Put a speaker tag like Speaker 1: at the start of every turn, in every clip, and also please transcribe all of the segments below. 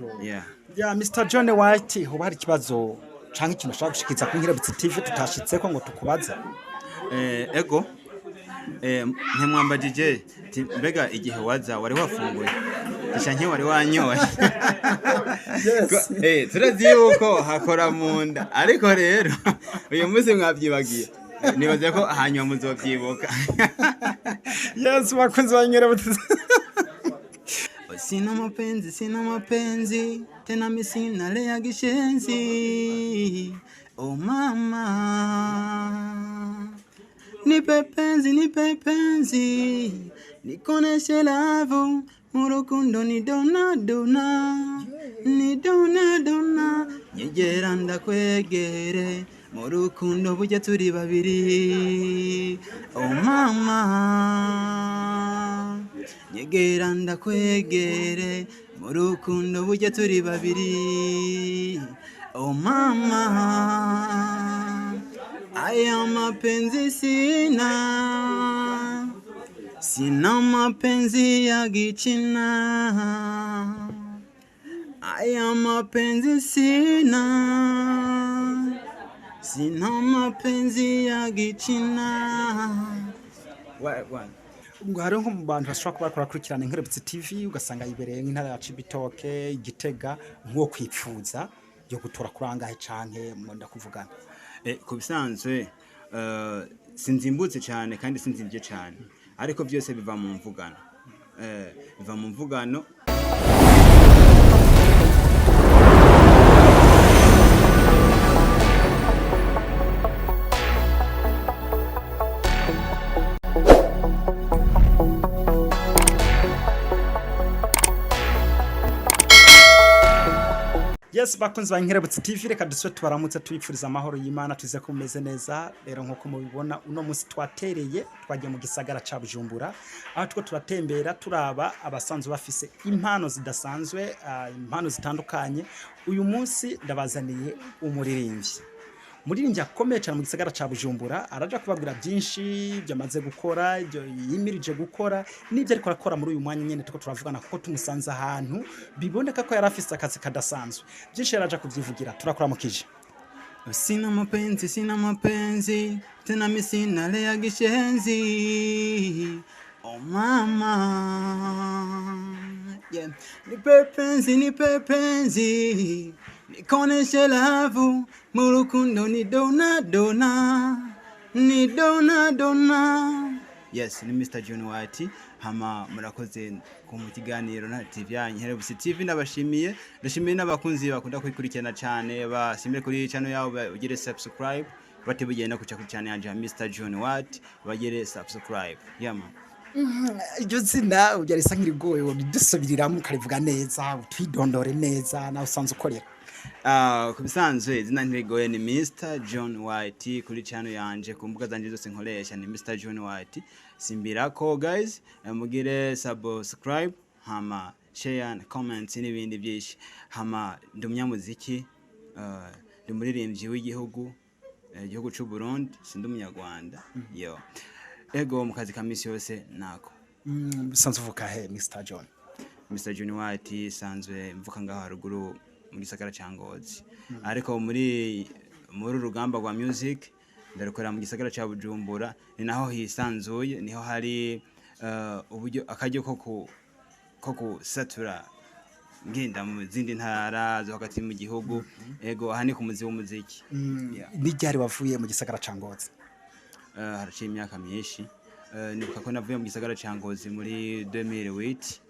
Speaker 1: Yeah.
Speaker 2: Ya Mr John White, hoba hari ikibazo canke ikintu ushaka gushikiza ku Nkerebutsi TV tutashitseko ngo tukubaze?
Speaker 1: Ego, ntimwambajije ti mbega igihe waza wari wafunguye canke wari wanyoye? Turazi yuko hakora mu nda, ariko rero uyu munsi mwavyibagiye, nibaza ko hanyuma muzovyibuka.
Speaker 2: Yes, bakunzi ba Nkerebutsi.
Speaker 1: Sina mapenzi, sina mapenzi tena, mi sina lea gishenzi. Oh mama, nipe penzi, nipe penzi, nikoneshe love mu rukundo, ni dona dona, ni dona dona, nyegera ndakwegere mu rukundo, burya turi babiri. Oh mama, nyegera ndakwegere mu rukundo, burya turi babiri. Oh mama, aya mapenzi sina, sina mapenzi ya gichina, aya mapenzi sina, sina mapenzi ya gichina. Wa
Speaker 2: Ngo hariho nko mu bantu bashobora kuba bariko barakurikirana Inkerebutsi TV, ugasanga yibereye nk'intara ya Cibitoke, Igitega, nk'uwo kwipfuza yo gutora kuri angahe canke mwenda kuvugana?
Speaker 1: Ku bisanzwe sinzimbutse cyane kandi sinzimvye cyane, ariko byose biva mu mvugano, biva mu mvugano.
Speaker 2: Yes, bakunzi ba Nkerebutsi TV, reka dusube tubaramutse, tubipfuriza amahoro y'Imana, tuze ko mumeze neza. Rero nkuko mubibona, uno munsi twatereye, twagiye mu gisagara ca Bujumbura, aho two turatembera turaba abasanzwe bafise impano zidasanzwe, impano zitandukanye. Uyu munsi ndabazaniye umuririmbyi akomeye cyane mu gisagara ca Bujumbura. Araja kubabwira byinshi byamaze gukora, ibyo yimirije gukora n'ibyo ariko arakora muri uyu mwanya nyene tuko turavugana, kuko tumusanze ahantu biboneka ko yari afise akazi kadasanzwe. Byinshi yaraja kuvyivugira. Turakuramukije.
Speaker 1: Sina mapenzi, sina mapenzi tena, mi sina lea gishenzi. Oh mama, yeah. Nipe penzi, nipe penzi, nikoneshe love mu rukundo, ni dona dona, ni dona dona. Yes, ni Mr John White. Hama murakoze ku mu kiganiro na TV yanyu Nkerebutsi TV, ndabashimiye. Ndashimiye n'abakunzi bakunda kwikurikirana cyane, bashimire kuri channel yabo bagire subscribe, batibugiye no kuca kuri channel yanje ya Mr John White bagire subscribe. Yeah man.
Speaker 2: Iryo zina urya risa nk'irigoye, uridusubiriramo ukarivuga neza, utwidondore neza nawe usanzwe ukorera.
Speaker 1: Ku bisanzwe izina ntirigoye, ni Mr John White kuri channel yanje, ku mbuga zanje zose nkoresha ni Mr John White. Simbirako guys, mugire subscribe, hama share and comment n'ibindi byinshi. Hama ndi umunyamuziki, ndi umuririmbyi w'igihugu, igihugu c'u Burundi, sindi umunyarwanda. Yo, ego, mu kazi ka misi yose nako.
Speaker 2: Usanzwe uvuka he, Mr John?
Speaker 1: Mr John White, sanzwe mvuka ngaho haruguru mu gisagara ca Ngozi, ariko muri urugamba rwa music ndarukorera mu gisagara ca Bujumbura, ni naho hisanzuye, niho hari uburyo akaryo ko gusatura ngenda mu zindi ntara zo hagati mu gihugu. Ego, aha ni ku muzi w'umuziki. Yeah.
Speaker 2: N'iryari wavuye mu gisagara ca Ngozi?
Speaker 1: Haraciye imyaka myinshi. Nibuka ko navuye mu gisagara ca Ngozi muri 2008.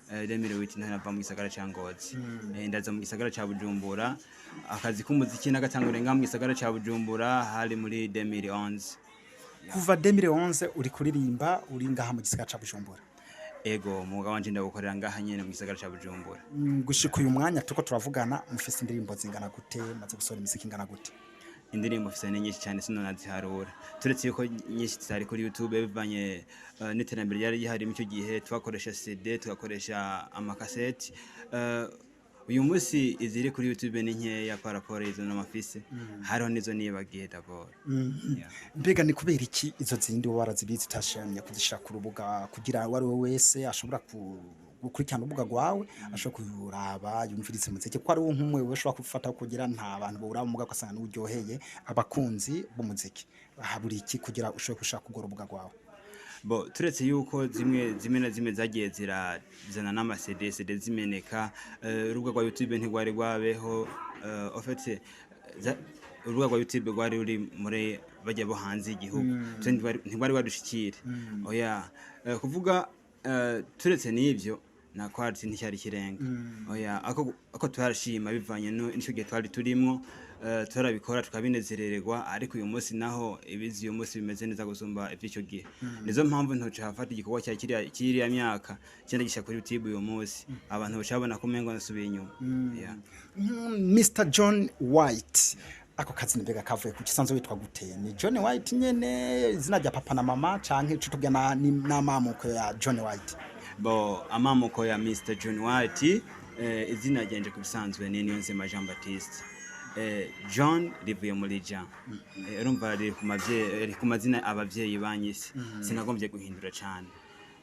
Speaker 1: 2008 niho nava mu gisagara ca Ngozi. Ndaza mu gisagara ca Bujumbura. Akazi k'umuziki nagatanguriye ngaha mu gisagara ca Bujumbura hari muri 2011.
Speaker 2: Kuva 2011 uri kuririmba, uri ngaha mu gisagara ca Bujumbura?
Speaker 1: Ego, umwuga wanje ndawukorera ngaha nyene mu gisagara ca Bujumbura.
Speaker 2: Gushika uyu mwanya turiko turavugana, mufise indirimbo zingana gute? Maze gusohora imiziki ingana gute?
Speaker 1: Indirimbo mfise ni nyinshi cyane, sinonaziharura, turetse yuko nyinshi zitari kuri YouTube bivanye n'iterambere ryari rihari muri icyo gihe. Twakoresha CD, tugakoresha amakaseti. Uyu munsi iziri kuri YouTube ni nkeya par rapport izo n'amafise, hariho nizo nibagiye d'abord. Yeah.
Speaker 2: Mbega ni kubera iki izo zindi wowe warazibizi utashamye kuzishira ku rubuga, kugira uwo ari we wese ashobora gukurikirana urubuga rwawe, ashobora kuraba yumvirize umuziki, ko ari wo nk'umwe wewe ushobora gufata kugira nta bantu bawuraba mugabo ugasanga n'uryoheye abakunzi b'umuziki. Habura iki kugira ushobore gushaka urwo rubuga rwawe?
Speaker 1: Bo, turetse yuko zimwe zimwe na zimwe zagiye zirazana n'ama CD, CD zimeneka, urubuga rwa YouTube ntirwari rwabeho. En fait, urubuga rwa YouTube rwari ruri muri bajya bo hanze y'igihugu. Twe ntirwari rwadushikire, oya. Kuvuga turetse n'ivyo na quality nticyari kirenga, oya. Ako twarashima bivanye n'ico gihe twari turimwo, turabikora tukabinezerererwa. Ariko uyu munsi naho ibizi, uyu munsi bimeze neza gusumba ivy'ico gihe. Nizo mpamvu ntoca hafata igikorwa cya kiriya myaka cyenda gisha kuri YouTube uyu munsi, abantu bacabona ko umengo nasubiye inyuma, yeah.
Speaker 2: Mr John White, ako kazi mbega kavuye ku kisanzwe witwa gute? Ni John White nyene, izina rya papa na mama, canke ico tubwira n'amamuko ya John White?
Speaker 1: Bo, amamuko ya Mr John White, izina ryanje ku bisanzwe ni Niyonzima Jean Baptiste. John rivuye muri Jean. Urumva riri ku mavyeyi, riri ku mazina abavyeyi banyise, sinagombye guhindura cane,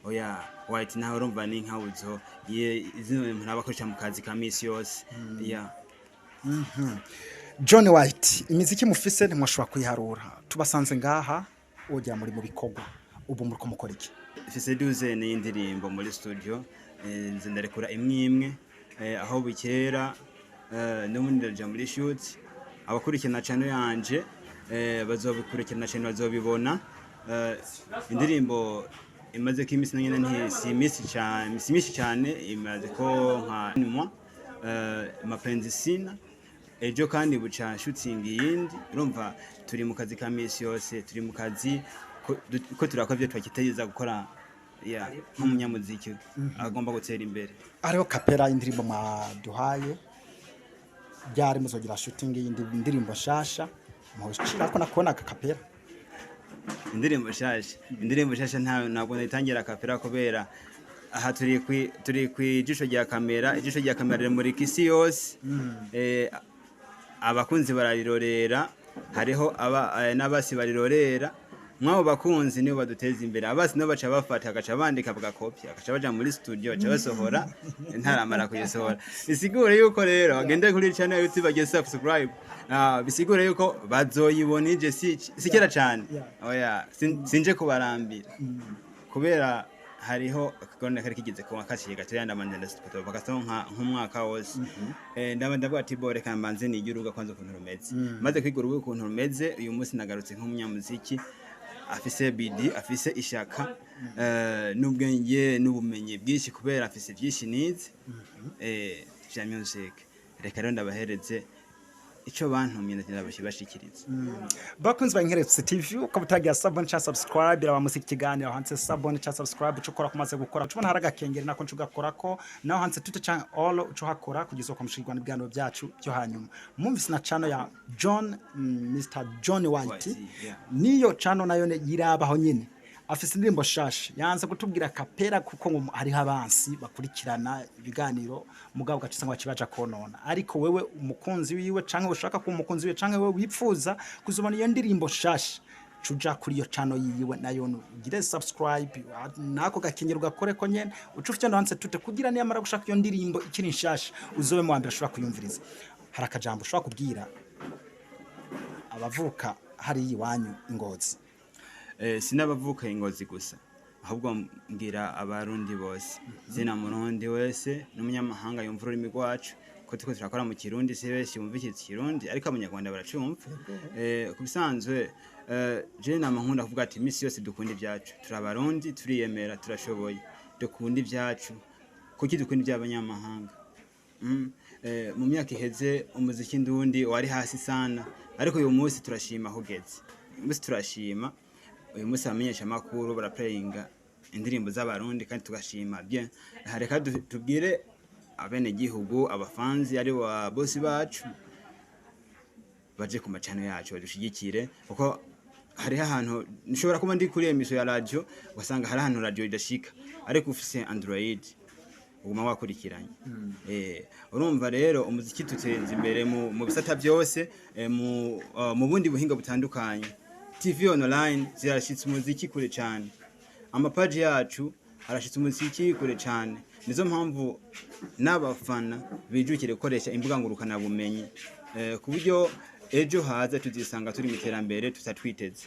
Speaker 1: oya. White naho urumva ni nkawuzo ye, izina umuntu aba akoresha mu kazi ka misi yose, yeah.
Speaker 2: John White, imiziki mufise ntimwashobora kuyiharura. Tubasanze ngaha wogira muri mu bikorwa. Ubu muriko mukora iki?
Speaker 1: Mfise douzaine y'indirimbo muri studio. Nze ndarekura imwe imwe, aho bukera n'ubundi ndaja muri shoot. Abakurikirana channel yanje bazobikurikirana channel, bazobibona. Indirimbo imaze ko imisi nyene, nti si imisi cyane, si imisi cyane, imaze ko nka nyuma, Mapenzi Sina. Ejo kandi buca shooting yindi. Urumva turi mu kazi ka misi yose, turi mu kazi ko turakora ivyo twakitegereza gukora, yeah, nk'umunyamuziki agomba gutera imbere.
Speaker 2: Hariho kapera indirimbo mwaduhaye, ryari muzogira shooting y'indi ndirimbo nshasha? Mushirako nakubona aka kapera.
Speaker 1: Indirimbo nshasha ntabwo nayitangira kapera, kubera aha turi kwijisho rya kamera. Ijisho rya kamera rimurika isi yose. Abakunzi bararirorera, hariho aba n'abasi barirorera. Mwabo bakunzi nibo baduteza imbere. Abasi nibo baca bafata, bagaca bandika, bagakopya, bagaca baja muri studio, baca basohora ntaramara kuyisohora. Bisigure yuko rero bagende kuri channel ya YouTube bageze subscribe. Bisigure yuko bazoyibona ije si kera cane, oya. Sinje kubarambira kubera hariho akagorane kari kigeze kuba kaciye gatoya, ndabanza ndasipota bagasa nk'umwaka wose. Ndavuga ati: "Bo, reka mbanze nige urubuga kwanza ukuntu rumeze." Maze kwiga urubuga ukuntu rumeze, uyu munsi nagarutse nk'umunyamuziki afise bidi, afise ishaka, n'ubwenge n'ubumenyi bwinshi, kubera afise byinshi nize vya music. Reka rero ndabahereze ico bantumye, ndabashikiriza.
Speaker 2: Bakunzi ba Inkerebutsi TV, ukaba utagira s'abonner cyangwa subscribe, iraba munsi y'ikiganiro handitse s'abonner cyangwa subscribe. Uca ukora kumaze gukora, uca ubona hari agakengeri, nako nca ugakorako, naho handitse tout cyangwa all uca uhakora kugeza uko mushikirwa n'ibiganiro byacu byo hanyuma. Mwumvise na channel ya John, Mr John White.
Speaker 1: White, yeah.
Speaker 2: Niyo channel nayo yirabaho nyine, afise indirimbo shasha. Yanze kutubwira kapera kuko ngo hariho abansi bakurikirana ibiganiro, mugabo gaca usanga bacibaja konona. Ariko wewe umukunzi wiwe, canke ushaka kuba umukunzi wiwe, canke wewe wipfuza kuzobona iyo ndirimbo shasha, cuja kuri iyo channel yiwe nayo ugire subscribe, nako gakengero gakore ko nyene, uca ufite handitse tout, kugira niyamara gushaka iyo ndirimbo ikiri nshasha uzobe mu wa mbere ashobora kuyumviriza. Hari akajambo ushobora kubwira abavuka hariya iwanyu i Ngozi?
Speaker 1: Sinabavuka ingozi gusa, ahubwo mbwira Abarundi bose, zina Murundi wese n'umunyamahanga yumva ururimi rwacu, ko turiko turakora mu Kirundi. Si benshi bumva iki Kirundi, ariko Abanyarwanda baracumva. Ku bisanzwe, je nama nkunda kuvuga ati imisi yose dukunda ibyacu. Turi Abarundi, turiyemera, turashoboye, dukunda ibyacu. Kuki dukunda iby'abanyamahanga? Mu myaka iheze umuziki ndundi wari hasi sana, ariko uyu munsi turashima aho ugeze. Uyu munsi turashima, uyu munsi abamenyesha amakuru baraplayinga indirimbo z'Abarundi kandi tugashima bien. Aha reka tubwire abenegihugu, abafanzi ari wa bosi bacu, baje ku macano yacu badushigikire, kuko hariho ahantu nshobora kuba ndi kuri emission ya radio, ugasanga hari ahantu radio idashika, ariko ufise Android uguma wakurikiranye. Urumva rero umuziki tuteza imbere mu bisata byose, mu bundi buhinga butandukanye. TV online zirashitse umuziki kure cyane, amapaji yacu arashitse umuziki kure cyane. Nizo mpamvu n'abafana bijukire gukoresha imbuga ngurukanabumenyi, ku buryo ejo haza tuzisanga turi mu iterambere tutatwiteze.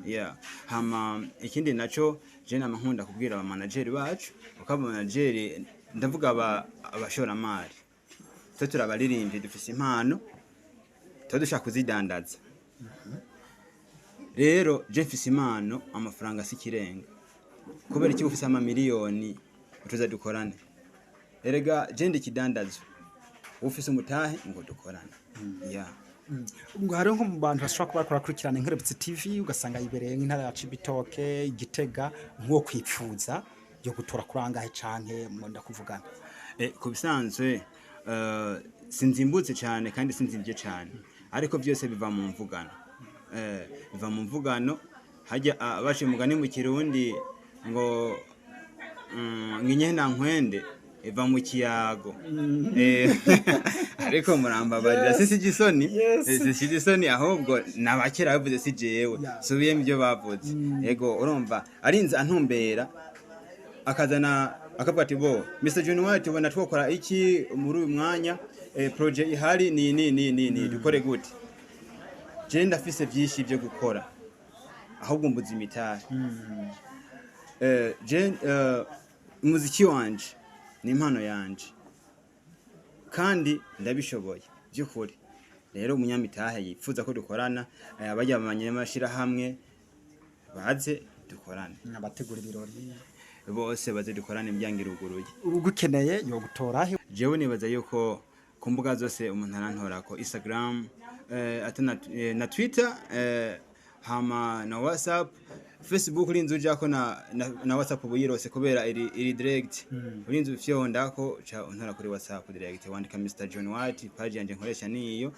Speaker 1: Yeah. Hama ikindi naco, je nama nkunda kubwira abamanageri bacu, kuko abamanageri, ndavuga abashoramari, twe turabaririmbyi, dufise impano, tuba dushaka kuzidandaza. Rero je mfise impano, amafaranga si ikirenga. Kubera iki ufise amamiliyoni utuza dukorane? Erega je ndi ikidandazo, ufise umutahe ngo dukorane, yeah.
Speaker 2: Ngo hariho nko mu bantu bashobora kuba bariko barakurikirana Inkerebutsi TV, ugasanga yibereye nk'intara ya Cibitoke, Igitega, nk'uwo kwipfuza yo gutora kuri angahe canke mwenda kuvugana?
Speaker 1: Ku bisanzwe, sinzimbutse cyane kandi sinzimvye cyane, ariko byose biva mu mvugano. Biva mu mvugano. Hajya baciye umugani mu Kirundi ngo nginye na nkwende iva mu kiyago. Ariko murambabarira, si isoni. Si isoni, ahubwo nabakera bavuze, si jewe. Subiyemo ibyo bavuze. Ego, urumva arinze antumbera, akazana akavuga ati: "Bo Mr John White, ubona twokora iki muri uyu mwanya? Projet ihari ni dukore gute?" Je ndafise byinshi byo gukora, ahubwo mbuze imitahe. Je umuziki wanje ni impano yanje kandi ndabishoboye by'ukuri. Rero umunyamitahe yifuza ko dukorana, abajya abanyamashirahamwe baze dukorane.
Speaker 2: Abategura ibirori.
Speaker 1: Bose baze dukorane, imiryango iruguruye.
Speaker 2: Ugukeneye yo gutora he?
Speaker 1: Jewe nibaza yuko ku mbuga zose umuntu arantora ko Instagram, ata na Twitter, hama na WhatsApp, Facebook. Urinze ujako na WhatsApp ubu yirose kubera iri direct. Urinze ufyondako ca untora kuri WhatsApp direct, wandika Mr John White. Page yanje nkoresha niyo.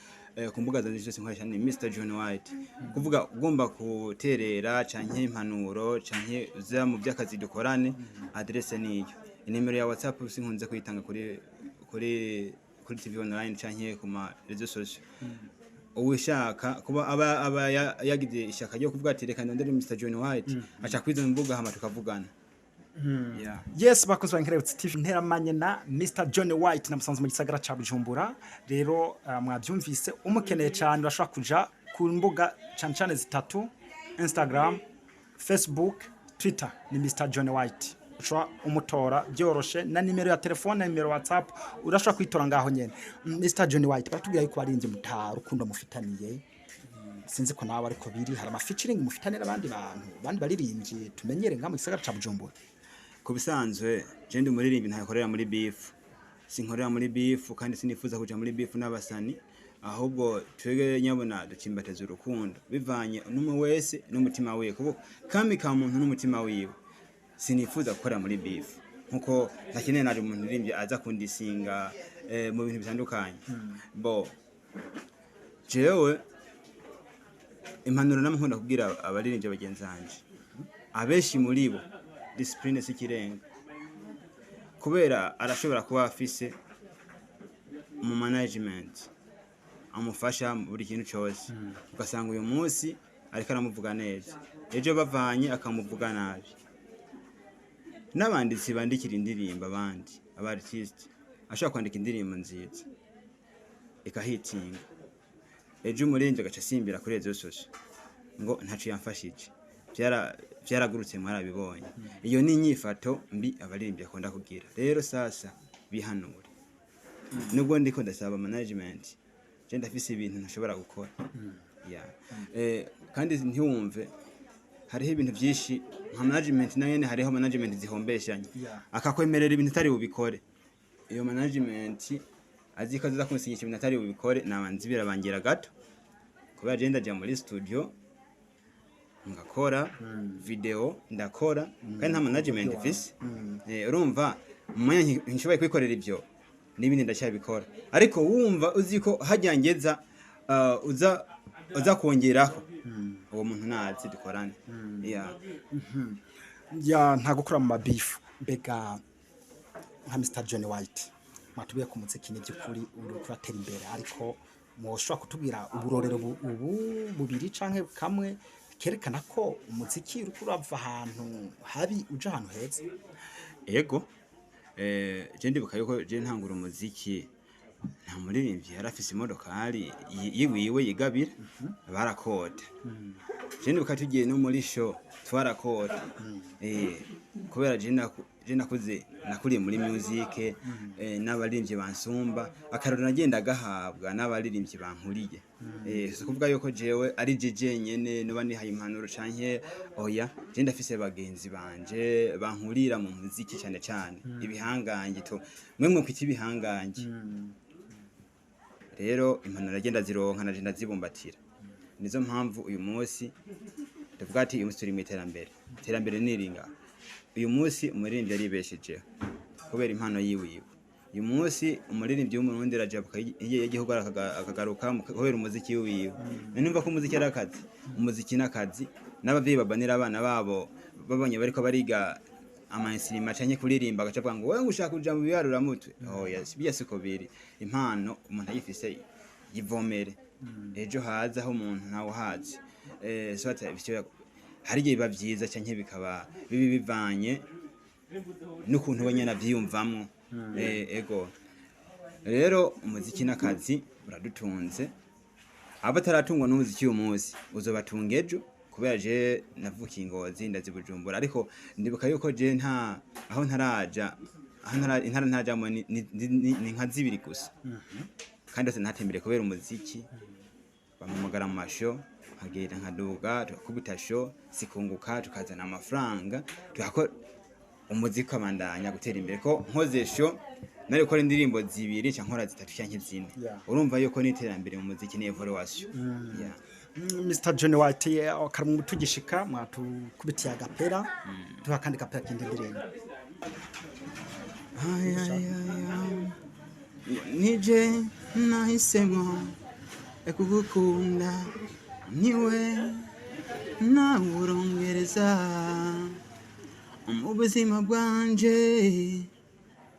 Speaker 1: Ku mbuga zanje zose nkoresha ni Mr John White. Kuvuga ugomba guterera canke impanuro canke uza mu by'akazi dukorane, adresse niyo. Inimero ya WhatsApp sinkunze kuyitanga kuri TV online canke ku ma réseaux sociaux. Uwushaka kuba aba yagize ishaka ryo kuvuga ati: "Reka ndondere Mr John White", aca kwizo mbuga, hama tukavugana. Yeah.
Speaker 2: Yes, bakunzi ba Inkerebutsi TV, nteramanye na Mr John White namusanze mu gisagara ca Bujumbura. Rero mwabyumvise, umukeneye cyane urashobora kuja ku mbuga cane cane zitatu: Instagram, Facebook, Twitter, ni Mr John White. Ushobora umutora byoroshe, na nimero ya telefone na nimero WhatsApp urashobora kwitora ngaho nyene. Mr John White, baratubwira yuko warinze muta rukundo mufitaniye. Sinzi ko nawe ariko biri, hari ama featuring mufitaniye n'abandi bantu, abandi baririmbyi tumenyere ngaha mu gisagara ca Bujumbura?
Speaker 1: Ku bisanzwe, je ndi umuririmbyi ntakorera muri beef, sinkorera muri beef kandi sinifuza kuja muri beef n'abasani. Ahubwo twebwe nyabona ducimbateza urukundo bivanye n'umwe wese n'umutima wiwe, kuko kami ka muntu n'umutima wiwe. Sinifuza gukora muri beef, nkuko ntakeneye naje umuntu urimbye aza kundisinga mu bintu bitandukanye. Bo jewe impanuro namukunda kubwira abaririmbyi bagenzi banje, abenshi muri bo discipline si ikirenga, kubera arashobora kuba afise mu management amufasha mu buri kintu cyose, ugasanga uyu munsi ariko aramuvuga neza, ejo bavanye akamuvuga nabi. N'abanditsi bandikira indirimbo abandi aba artiste, ashobora kwandika indirimbo nziza ikahitinga, ejo umuririmbyi agaca asimbira kuri réseaux sociaux ngo ntaco yamfashije. Vyaragurutse, mwarabibonye. Iyo ni inyifato mbi abaririmbyi bakunda kugira. Rero sasa bihanure, nubwo ndiko ndasaba management, je ndafise ibintu ntashobora gukora. Yeah. Kandi ntiwumve, hariho ibintu byinshi nka management nayo nyene, hariho management zihombeshanye. Akakwemerera ibintu utari bubikore. Iyo management azi ko aza kunsinyisha ibintu atari bubikore, nabanza birabangira gato, kubera je ndaja muri studio ngakora video, ndakora kandi nta management mfise. Urumva mu mwanya ntishoboye kwikorera ibyo n'ibindi ndacyabikora, ariko wumva uzi ko hajya ngeza, uza kongeraho uwo muntu nazi dukorane. Yeah.
Speaker 2: Ya, nta gukora mu ma beef. Mbega nka Mr John White, mwatubwiye ku muziki ni by'ukuri uri kuratera imbere, ariko mwoshobora kutubwira uburorero ubu bubiri canke kamwe kerekana ko umuziki uriko urava ahantu habi uja ahantu heza?
Speaker 1: Ego. Je ndibuka yuko je ntangura umuziki, nta muririmbyi yari afise imodokari yiwiwe yigabira, barakota. Je ndibuka tugiye no muri show twarakota. Kubera je nakuze, nakuriye muri music, n'abaririmbyi bansumba, akarorero nagenda gahabwa n'abaririmbyi bankuriye. Si kuvuga yuko jewe ari je jenyene noba nihaye impanuro canke oya, je ndafise bagenzi banje bankurira mu muziki, cane cane ibihangange, to mwe mwokwita ibihangange. Rero impanuro nagenda zironka, naje ndazibumbatira. Nizo mpamvu uyu munsi tuvuga ati uyu munsi turi mu iterambere. Iterambere ni iringa. Uyu munsi umuririmbyi aribeshejeho kubera impano yiwiwe. Uyu munsi umuririmbyi w'Umurundi arajabuka hirya y'igihugu, akagaruka kubera umuziki wiwe. None ko umuziki ari akazi? Umuziki n'akazi. N'abavyeyi babanira abana babo babonye bariko bariga amainstrima canke kuririmba, agaca avuga ngo wewe ngo ushaka kuja mu biharuramutwe. Oya, biya siko biri. Impano umuntu ayifise yivomere, ejo haza aho umuntu ntawe uhazi. So ati ivyo hari igihe biba vyiza canke bikaba bibi, bivanye n'ukuntu we nyene avyiyumvamwo. Ego rero umuziki n'akazi, uradutunze. Abataratungwa n'umuziki uyu munsi uzobatunga ejo. Kubera je navukiye Ingozi, ndazi Bujumbura, ariko ndibuka yuko je nta aho ntaraja, aho ntara intara ntarajamwo ni nka zibiri gusa, kandi hose ntatembere kubera umuziki. Bampamagara mu ma show, nkagenda nkaduga, tugakubita show zikunguka, tukazana amafaranga, tugakora umuziki ukabandanya gutera imbere. Ko nkoze show nari gukora indirimbo zibiri canke nkora zitatu canke zine. Urumva yuko n'iterambere mu muziki ni evolution, yeah.
Speaker 2: Mr John White, karumu tugishika mwatukubitiye agapera, tuha kandi gapera kindi ndirimbo.
Speaker 1: Ay, ay, ay, ay. Nije nahisemo kugukunda, niwe nawe urongereza mu buzima bwanje.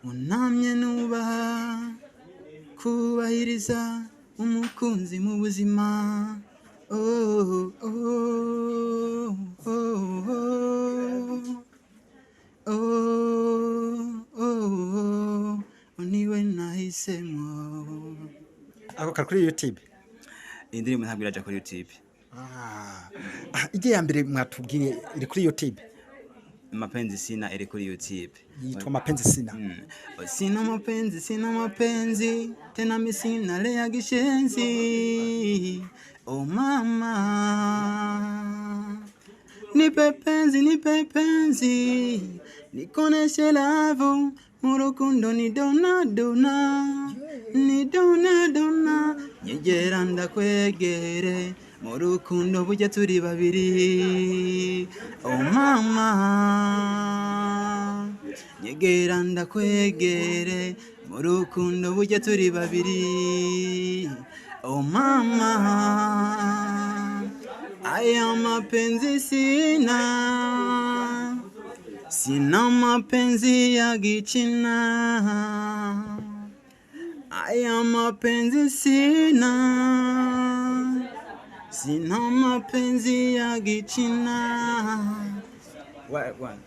Speaker 1: Unamye nubaha kubahiriza umukunzi mu buzima. Oh, oh, oh, oh. Oh, oh, oh, niwe nahisemo.
Speaker 2: Ako kari kuri YouTube?
Speaker 1: Indirimbo ntabwo iraja kuri YouTube.
Speaker 2: Ah, ijye ya mbere mwatubwiye iri kuri YouTube?
Speaker 1: Mapenzi Sina iri kuri YouTube.
Speaker 2: Yitwa Mapenzi Sina?
Speaker 1: Sina mapenzi, sina mapenzi tena, mi sina lea kishenzi. Oh mama, nipe penzi, nipe penzi, nikoneshe love mu rukundo, ni dona dona, ni dona dona, nyegera ndakwegere mu rukundo, burya turi babiri. Oh mama, nyegera ndakwegere mu rukundo, burya turi babiri. Oh mama, aya mapenzi sina, sina mapenzi ya gichina. Aya mapenzi sina, sina mapenzi ya gichina. Wa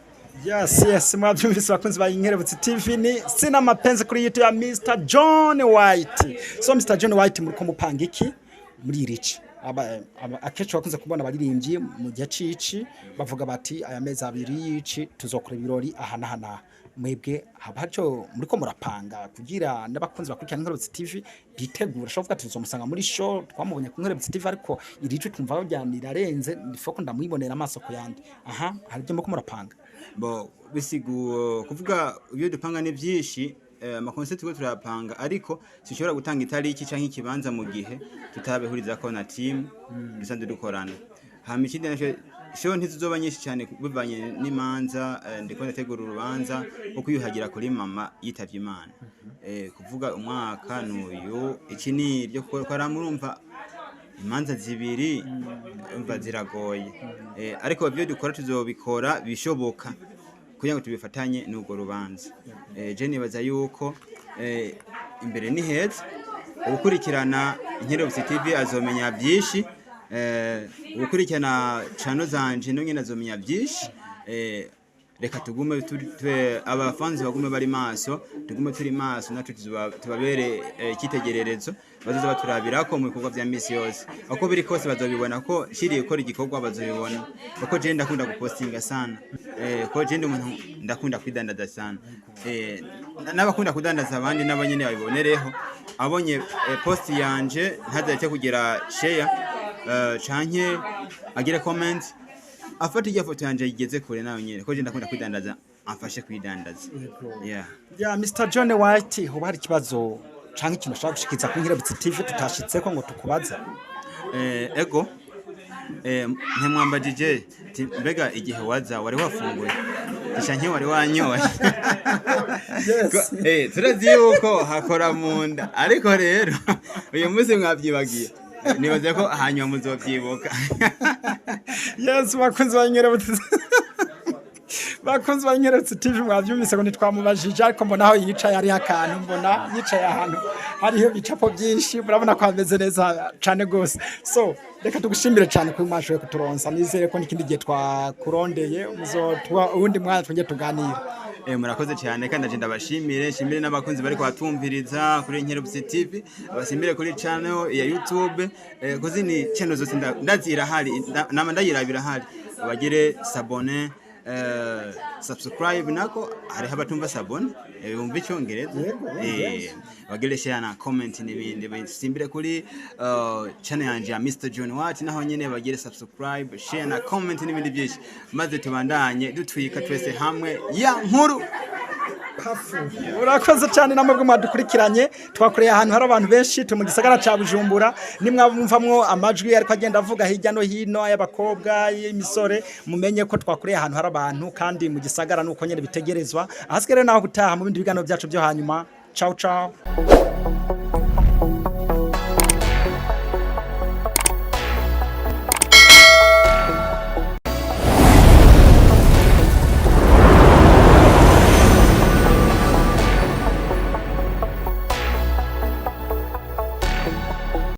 Speaker 2: Yes, mwabyumvise bakunzi ba Inkerebutsi TV, ni Sina Mapenzi kuri YouTube ya Mr John White. So Mr John White, muriko mupanga iki muri irici? Akenshi bakunze kubona abaririmbyi mu gihe cici bavuga bati aya mezi abiri y'ici tuzokora ibirori aha n'aha n'aha. Mwebwe haba haco muriko murapanga kugira n'abakunzi bakurikirana Inkerebutsi TV bitegura? Ashobora kuvuga ati tuzomusanga muri show, twamubonye ku Nkerebutsi TV, ariko irici twumva ryaranirarenze, ndifoko ndamwibonera amaso ku yandi. Aha hari ibyo muriko murapanga?
Speaker 1: Bo bisiguo kuvuga ibyo dupanga ni byinshi. Ama concert turiko turapanga, ariko sinshobora gutanga itariki canke ikibanza mu gihe tutabihurizako na team dusanzwe dukorana. Hama ikindi naco, show ntizizoba nyinshi cyane bivanye n'imanza. Ndiko ndategura urubanza rwo kwiyuhagira kuri mama yitavye Imana. Kuvuga umwaka n'uyu, iki ni iryo gukora, murumva imanza zibiri umva ziragoye. Ariko ibyo dukora tuzobikora bishoboka kugira ngo tubifatanye n'urwo rubanza. Je nibaza yuko imbere ni heza. Ugukurikirana Inkerebutsi TV azomenya byinshi, ugukurikirana channel zanje no nyene azomenya byinshi. Reka tugume abafanzi bagume bari maso, tugume turi maso, natwe tubabere icyitegererezo bazoza baturabirako mu bikorwa vya misi yose. Uko biri kose bazobibona ko nshiriye gukora igikorwa, bazobibona kuko je ndakunda gupostinga sana, ko je ndi umuntu ndakunda kwidandaza sana, n'abakunda kudandaza abandi nabo nyene babibonereho. Abonye post yanje ntazareke kugira share canke agire comment, afate irya foto yanje yigeze kure nawe nyene, ko je ndakunda kwidandaza, amfashe kwidandaza, yeah.
Speaker 2: Ya Mr John White, hoba hari ikibazo canke ikintu ushaka gushikiza kuri Nkerebutsi TV tutashitseko ngo tukubaze?
Speaker 1: Ego, ntimwambajije ti mbega igihe waza wari wafunguye canke wari wanyoye? Turazi yuko hakora mu nda, ariko rero uyu munsi mwabyibagiye, nibaze ko hanyuma muzobyibuka.
Speaker 2: Yes, bakunzi ba Nkerebutsi, bakunzi ba Nkerebutsi TV, mwavyumvise ngo ntitwamubajije, ariko mbona aho yicaye hariho akantu, mbona yicaye ahantu hariho ibicapo byinshi, murabona ko hameze neza cane gose. So reka tugushimire cane kuri mwashoboye kuturonsa. Nizere ko n'ikindi gihe twakurondeye muzotuba uwundi mwanya twongere tuganire.
Speaker 1: Murakoze cyane, kandi ndaje ndabashimire, nshimire n'abakunzi bariko batumviriza kuri Nkerebutsi TV, abashimire kuri channel ya YouTube, kuzini channel zose ndazi irahari, nama ndayirabira irahari, bagire s'abonner, subscribe, nako hariho abatumva s'abonner, bumva icyongereza, bagire share na comment n'ibindi. Basimbire kuri channel yanje ya Mr John Watt, naho nyene bagire subscribe, share na comment n'ibindi byinshi, maze tubandanye dutwika twese hamwe ya nkuru.
Speaker 2: Urakoze cyane namwe mwadukurikiranye. Twakoreye ahantu hari abantu benshi, turi mu gisagara ca Bujumbura. Nimwabumvamwo amajwi ariko agenda avuga hirya no hino, ay'abakobwa, y'imisore, mumenye ko twakoreye ahantu hari abantu kandi mu gisagara, nuko nyene bitegerezwa. Ahasigaye rero naho gutaha mu bindi biganiro byacu byo hanyuma. Ciao ciao.